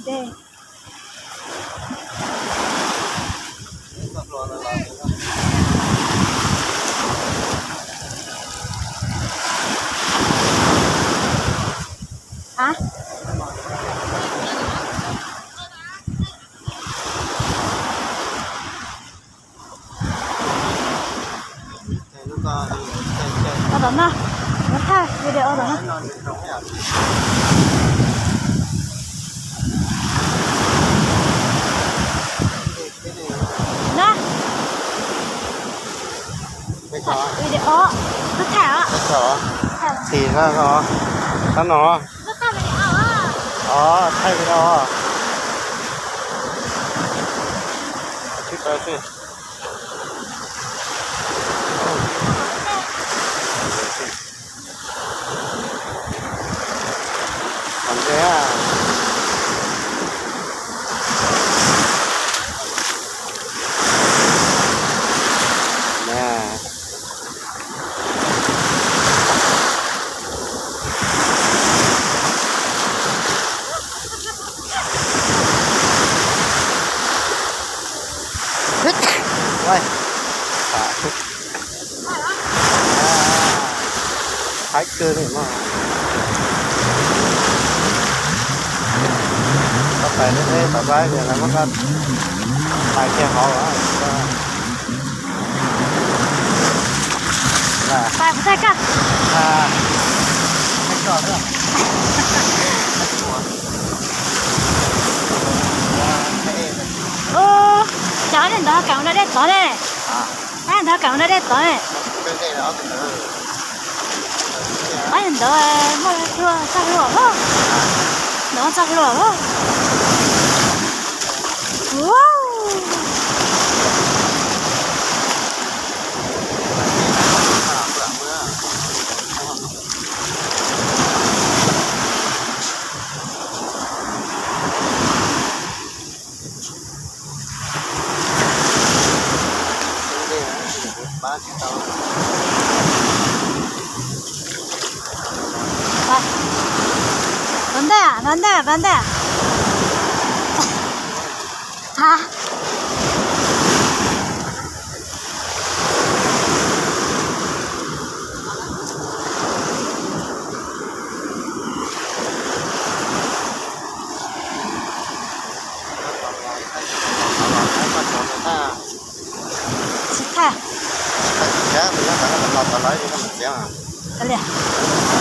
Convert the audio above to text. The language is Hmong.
Dej. Hab? Ua tom no, muab thaij video ua tom no. Na. Video, twb thaij os. Tim no, tab no. Os, thaij video. Tsis tau xwb. Qhov ntse. Haib kawg li mas. Koj pais deb deb tom Vaib ces lawv muab koj pais kiag hauv. Pais kuv thaij koj. Ua, cov niag ntawd kam ua dej tod ne. Ob niag ntawd kam ua dej tod ne. Ob niag ntawd muaj txoj hlua, ntawd muaj txoj hlua. Pab tsis tau. Pab ntej, pab ntej, pab ntej. Ha. Tsis thaij. Kav liam.